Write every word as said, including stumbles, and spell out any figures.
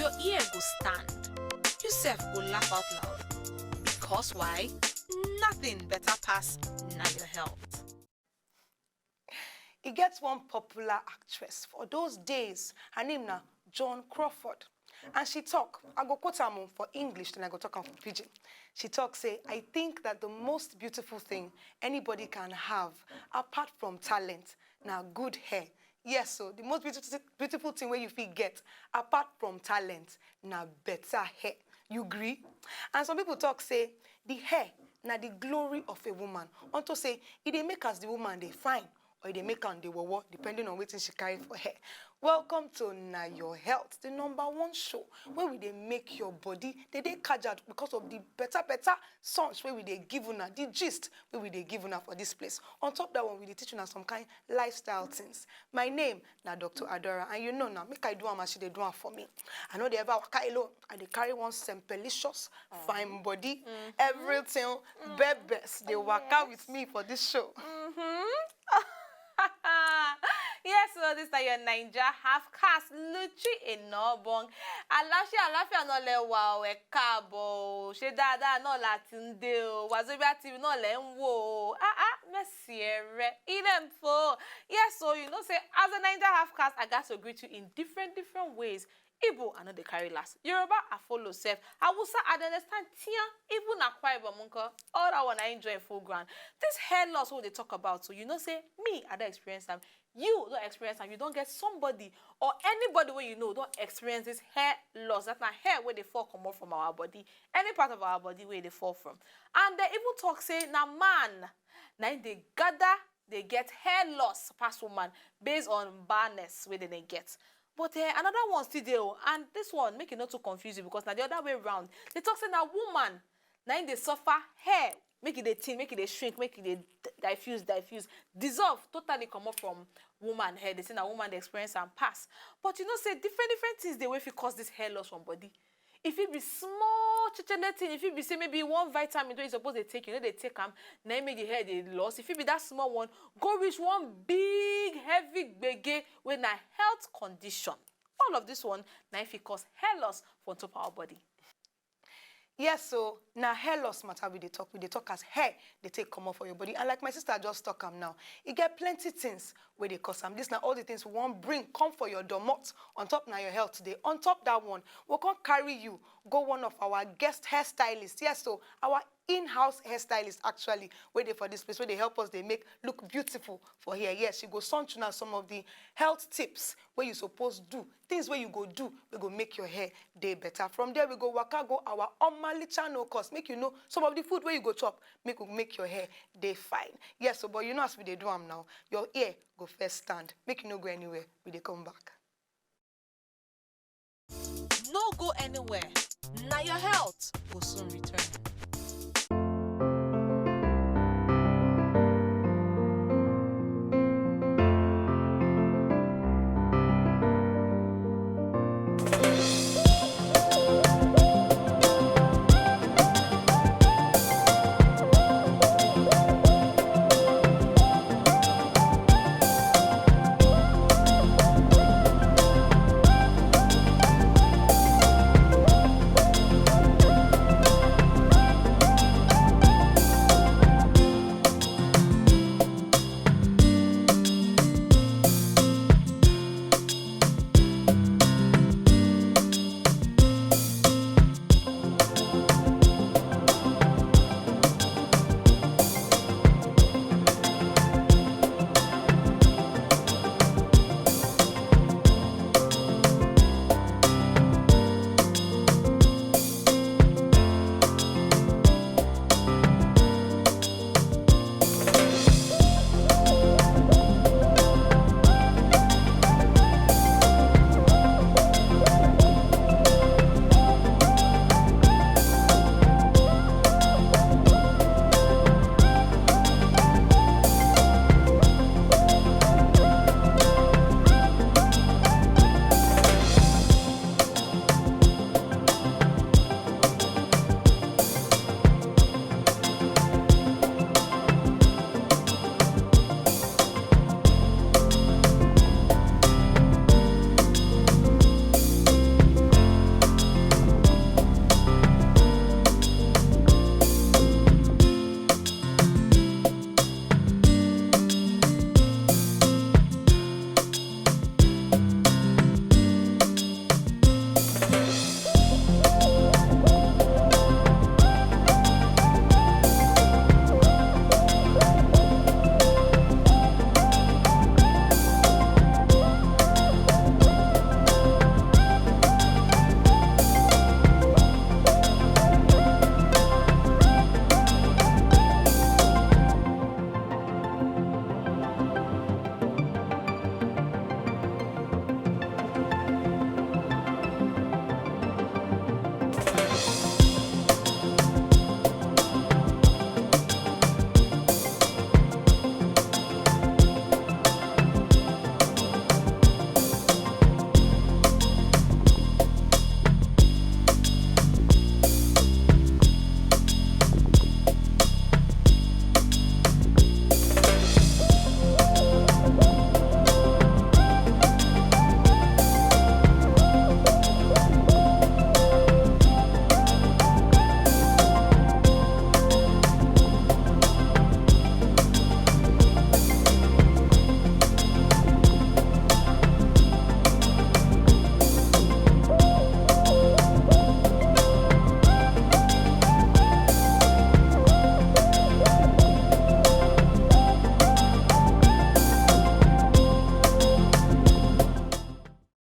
Your ear go stand. You sef go laugh out loud. Because why? Nothing better pass na your health. E get one popular actress for those days. Her name na Joan Crawford. And she talk, I go quote am o for English, then I go talk am for Pidgin. She talk say, I think that the most beautiful thing anybody can have, apart from talent, na good hair. Yes, so the most beautiful, beautiful thing wey you fit get, apart from talent, na better hair. You gree? And some people talk say, the hair na the glory of a woman. Unto say, e dey make as the woman dey fine, or e dey make am dey wowo, depending on wetin she carry for hair. Welcome to Na Your Health, the number one show where we dey make your body dey dey kajad because of the better better songs wey we dey give una, the gist wey we dey give una for this place. On top that one, we dey teach una some kind lifestyle things. My name na Doctor Adora, and you know now, make I do am as she dey do am for me. I no dey ever waka alone. I dey carry one sempelicious, fine body, everything, bebes dey waka with me for this show. Yes, so this na your Naija half caste Luchi Enobong. Àlàáfíà, àlàáfíà náà lẹ wà o, ẹ káàbọ̀ o. Ṣé dáadáa náà la ti ń dé o? Wazobia T V náà lẹ ń wò o. Ah ah, mẹ́sì ẹ rẹ. Ilé ń fò. Yes, so you know say as a Naija half caste, I got to greet you in different different ways. Igbo, I no dey carry last. Yoruba, I follow sef. Hausa, I dey understand. Tiyan, even Akwa Ibom nko. All that one, I enjoy full ground. This hair loss wey we dey talk about, so you know say me, I don experience am. You don experience am. You don get somebody or anybody wey you know don experience this hair loss. That na hair wey dey fall comot from our body, any part of our body wey e dey fall from. And dem even talk say na man na im dey gather dey get hair loss pass woman based on barrenness wey dem dey get. But eh, another one still dey o, and this one make e no too confuse you because na the other way round. Dem talk say na woman na im dey suffer hair, make e dey thin, make e dey shrink, make e dey d- diffuse, diffuse, dissolve totally comot from woman hair. Dem say na woman dey experience am pass. But you know say different different things dey wey fit cause this hair loss from body. E fit be small chechele thing, e fit be say maybe one vitamin wey you suppose dey take, you no dey take am, na im make the hair dey loss. E fit be that small one go reach one big heavy gbege wey na health condition. All of this one na im fit cause hair loss for top our body. Yes, so na hair loss matter we dey talk. We dey talk as hair dey take comot for your body. And like my sister just talk am now, e get plenty things wey dey cause am. This na all the things we wan bring come for your domot. On top na your health today. On top that one, we come carry you go one of our guest hairstylists. Yes, so our in-house hairstylist actually wey dey for this place, wey dey help us dey make look beautiful for here. Yes, she go sound you now some of the health tips wey you suppose do, things wey you go do wey go make your hair dey better. From there, we go waka go our Omalicha no cost, make you know some of the food wey you go chop, make go make your hair dey fine. Yes, so but you know as we dey do am now, your ear go first stand. Make you no go anywhere. We dey come back. No go anywhere. Na your health go soon return.